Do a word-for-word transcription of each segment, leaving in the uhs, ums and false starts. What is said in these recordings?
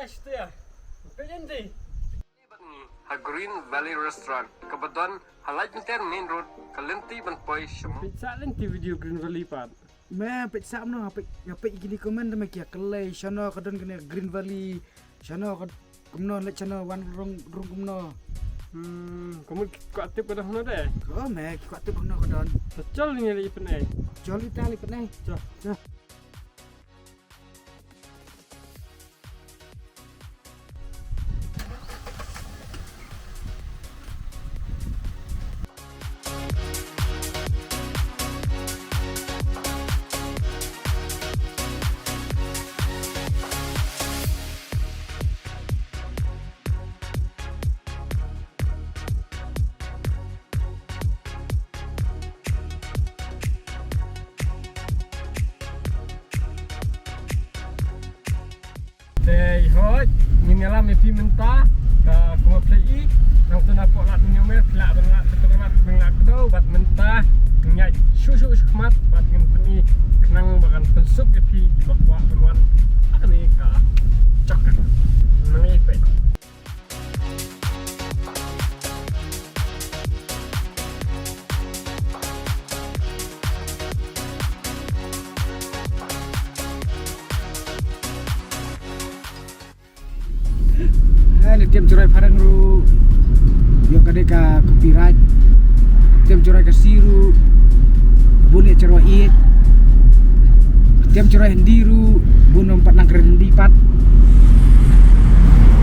Peit lynti. Ha Green Valley Restaurant, kaba don ha Laitumkhrah Main Road, ka lynti ban poi sha. Peit sa lynti video Green Valley pat. Me peit sa mano, peit, nga peit kine comment te me ki ïa kylli shano ka don kane Green Valley, shano ka kumno leit shano wan rung, rung kumno. Hmm, kumno ki kwah tip ka don hangno de? Oh me ki kwah tip hangno ka don. Te chol ngi leit pynei. Chol ita leit pynei. Chol. Chol. Te hoi, ngin ïalam ïa phi mynta, ka kumba phi i, nangta napoh Lad Mawniangmeh, phi lah ban lad, phi lah ban lad, phi lah kdew, bad mynta, ngin ïaid shuh shuh sha khmat, bad ngin pyni, khnang ba kan pynsuk ïa phi, ba kwah ban wan, ha kane ka jaka. Nang ïa phi. Hei, ne tem choroi phareng ruh. Ïoh ka dei ka copyright. Tem choroi Khasi ruh. Bun ïa choroi ïeit. Tem choroi Hindi ruh. Bun ym pat nang kren Hindi pat.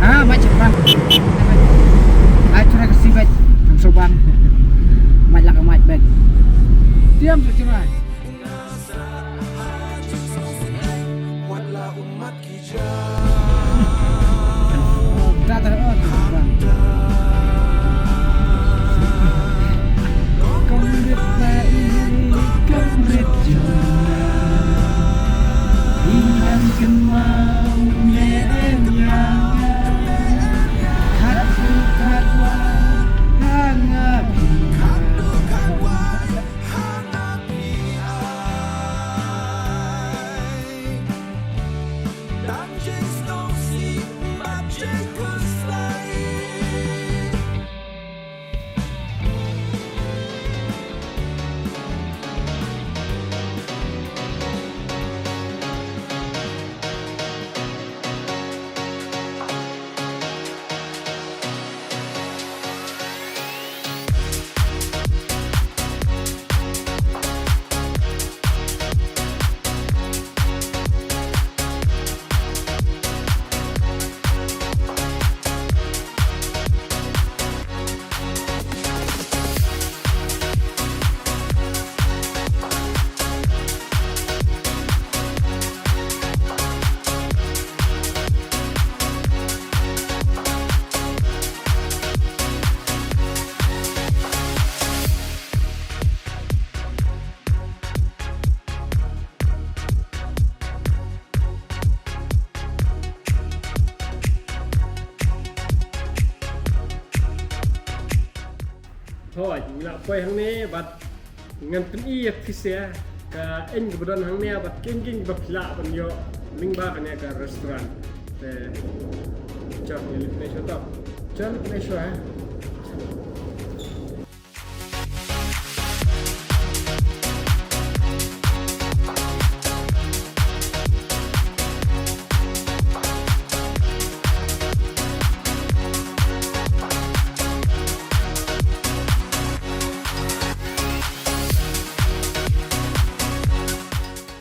Ah, mach pat. Ah, choroi Khasi mach. Ngam soban. Mach lah ka mach bad. Tem choroi. Hooid, ngi la poi hangne bad ngan pyni ïa phi sha ka aiñ kaba don hangne bad kiei kiei ba phi lah ban ïoh lyngba kane ka restaurant. Te, chap, ngi leit pynshai shuwa. Chap, leit pynshai shuwa, eh.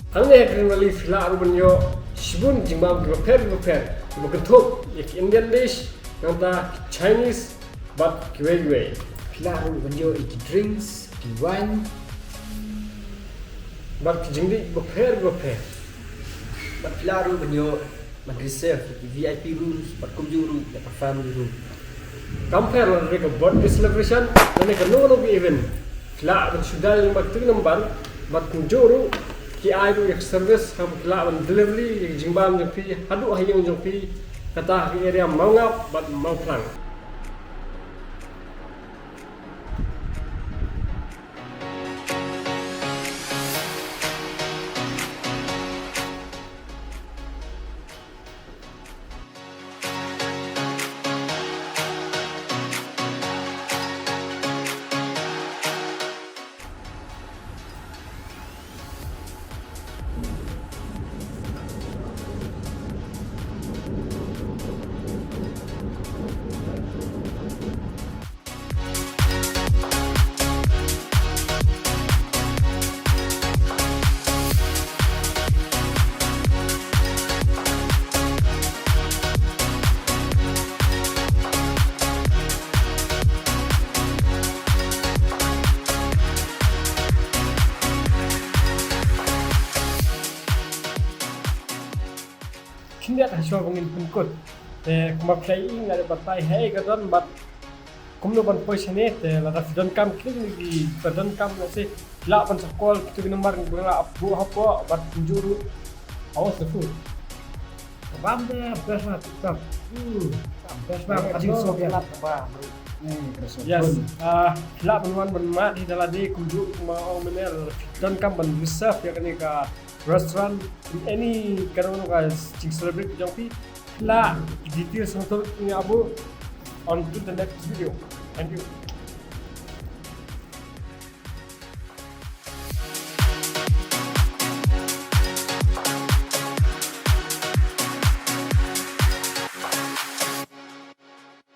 Hangne ha Green Valley phi lah ruh ban ïoh shibun jingbam kiba pher kiba pher kiba kynthup ïa ki Indian dish, nangta ki Chinese, bad kiwei kiwei. Phi lah ruh ban ïoh ïa ki drinks, ki wine. Bad ki jingdih bapher bapher. Bad phi lah ruh ban ïoh ban reserve ïa ki V I P rooms, bad kumjuh ruh ïa ka family room. Kam pher lada dei ka birthday celebration, lane kano kano ka event. Phi lah ban shu dial lyngba katu ka number, bad kumjuh ruh ki ai ruh ïa ka service, kaba phi lah ban delivery ïa ka jingbam jong phi haduh ha ïing jong phi, kata ha ka area Mawngap bad Mawphlang. Ngat ha shuwa ba ngin pynkut. Te kumba phi la ïohi nga la batai hei ka don bad kumno ban poi shane, te lada phi donkam kine kiba donkam, lehse phi lah ban sa call kito ki number ba nga la buh hapoh bad kumjuh ruh. How's the food? Kebab the best lah, tip top. Hmm. Best bang, kacang sop ya. Yes. Ah, phi lah ban wan ban mad hi da lade, kumjuh kumba ong mynne, phi donkam ban reserve ïa kane ka restaurant in any kano kano ka jing celebrate jong phi. Phi lah details hangto ïa abu on to the next video. Thank you.